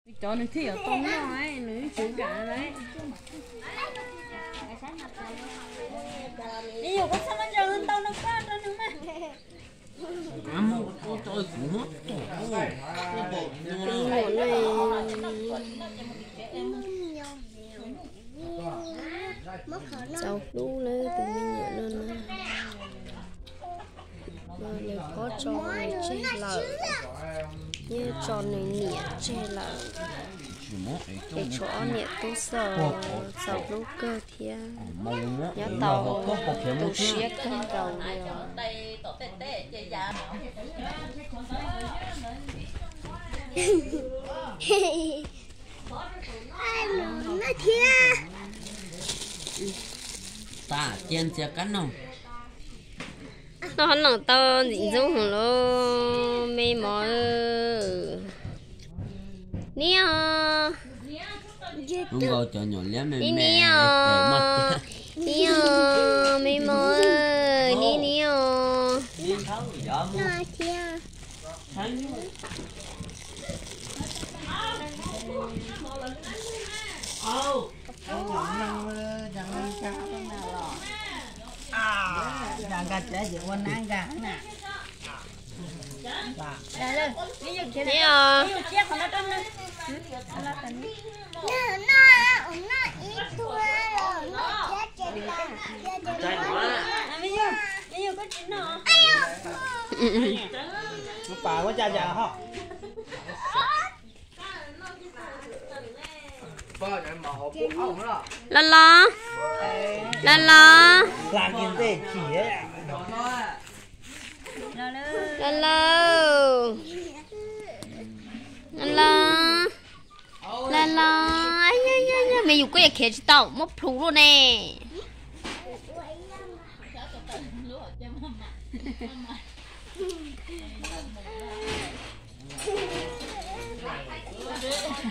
Cov nws thiaj yuav tau noj, nws tsis kam lawm. Yog koj txhob muab ntsaws ntau no koj rau nws mas. Txaus hlub lawm tus me nyuam no na. Nws pov tso nws tseg lawm, nws tso nws niam tseg lawm, es tshuav ob niam tub xwb, txaus hlub kawg thiab. Nyob tau tu siab kawg nkaus li os. Noj ho noj tau ntxim ntxub hos lauj me mos. Niam os, niam os, niam os, me mos, niam niam os. Niam os. Los los, los los, los los, los los, los los. Me yus kuj yog khiav tsis tau, muab plhus luaj ne.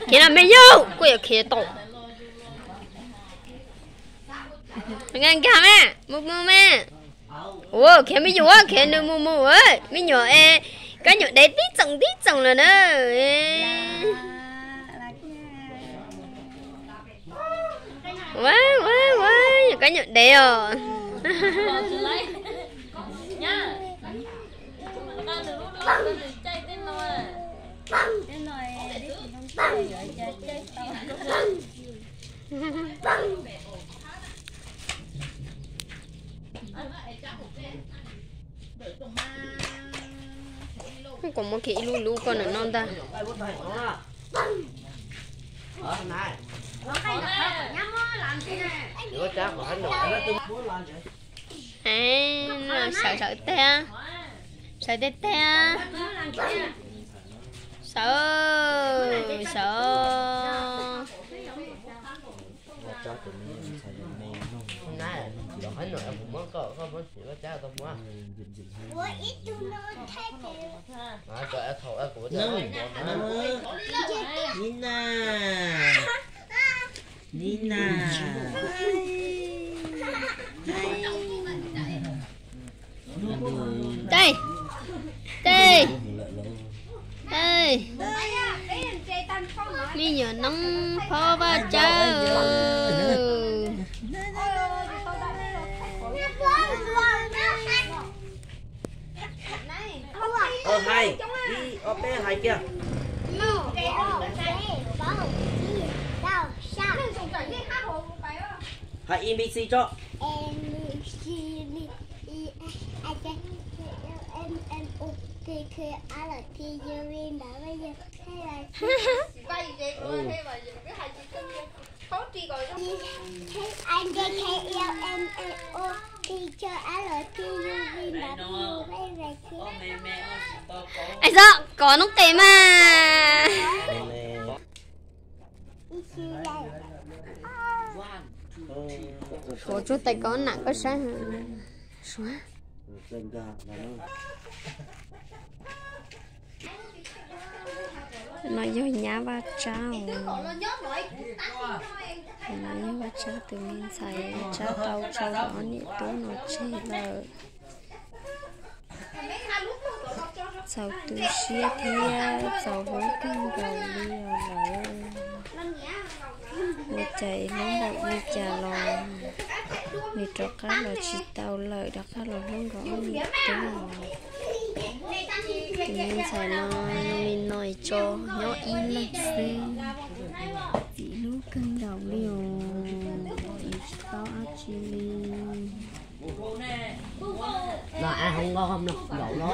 Khiav los me yus kuj yog khiav tau. Nkag nkag mas, mus mus mas. Ua khiav me nyuam, khiav nws mus mus, me nyuam es kab nyuam dev tib txoom tib txoom lawm na. Ua ua ua, yog kab nyuam dev os. Kuv muab kiag ib lub lub koj nws noj ntag. Sawv sawv teg, sawv teg teg, sawv sawv. Nina, Nina. Tej, tej, tej. Me nyuam noob phob Vaj Tsab. Hais, ib ob peb hais kiag. Hais A B C tso. Es xwb, kov noob qes mas. Suav tsuag tais kov nam koj saib. Suav. No yog nyab Vaj Tsab os. No yog Vaj Tsab tus me ntxhais, Vaj Tsab tau tso ob niam tub no tseg lawm. Txaus tu siab thiab txaus hlub kawg nkaus li os lawm. Hlub npaum li cas los nws rov qab los tsis tau lawm, rov qab los hlub nkaus ob niam tub. Tus me ntxhais no zoo li no tso nyob ib leeg xwb, txiv hlub kawg nkaus li os, txiv tsis paub dab tsi li. Sawv zaum ua no.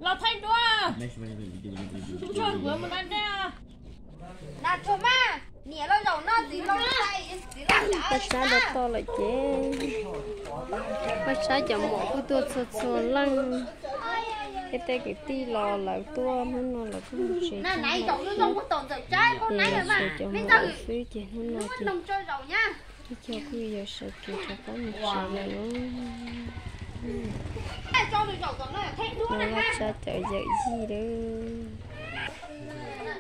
Los thaij duab. Paj Tsab los txog lawm ces, Paj Tsab cov muam kuj tuaj txhua txhua leej, thiab tej kwv tij los lawv tuaj, hnub no lawv kuj mus tsev tag lawm thiab. Ces sawv cov muam lawm xwb ces hnub no ces Tij Cho kuj yuav sawv kev rov qab mus tsev lawm lauj. Vaj Tsab cov yawm yij lawm.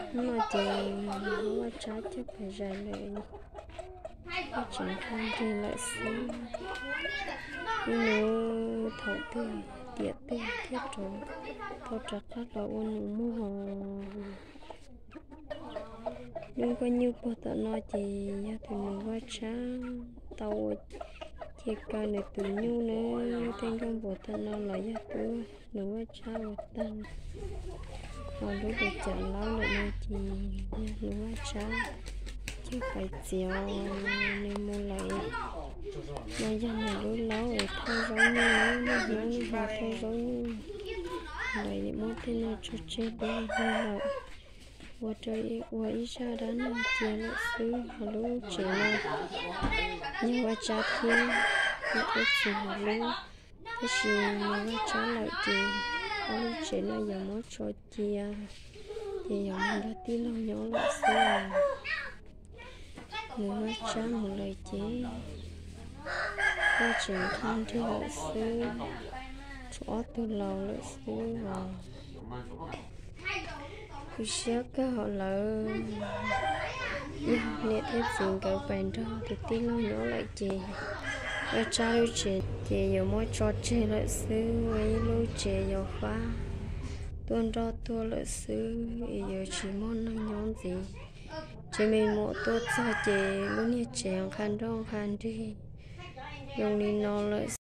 Hnub no ces Vaj Tsab coj pes zais lawm, tseem nqhis nrig lawm xwb. Hnub no thaum twg tiam twg thiaj rov tau rov qab los ua nus muag. Lub nkauj nyuj puag tom no ces yog tus nus Vaj Tsab tau ua, ces kaw nws tus nyuj na. Tej nkauj npuas tom no los yog tus nus Vaj Tsab ua tag. Ho lub tus cawm laub lawm no ces yog nus Vaj Tsab coj pais txiav nws mus lawm. No yog nws lub laub es thauj zaub nyuj, niaj hnub niaj hmo thauj zaub nyuj. Lawv muab tej no tso tseg dua lawm, ua rau ua ib zaj dab neeg cia lawm xwb. Ho lub tsev no yog Vaj Tsab thiab, yog ib txhis hauv lub, tab sis nws Vaj Tsab lawm ces ob lub tsev no yuav muab tso cia, ces yuav mus nrog tij laug nyob lawm xwb. Nws Vaj Tsab mus lawm ces Vaj tseem nqhis nrig lawm xwb, tshuav ob tug laus lawm xwb os. Tu siab kawg hos lawv, yog niam thiab txiv nkawd pais nrog tus tij laug nyob lawm ces Vaj Tsab lub tsev ces yuav muab tso tseg lawm xwb. Ua ib lub tsev yuav fab tuaj nroj tuaj lawm xwb es yuav tsis muaj neeg nyob ntxiv. Tsev me muam tuaj txog ces lub niag tsev nqha nroj nqha nrig zoo li no lawm.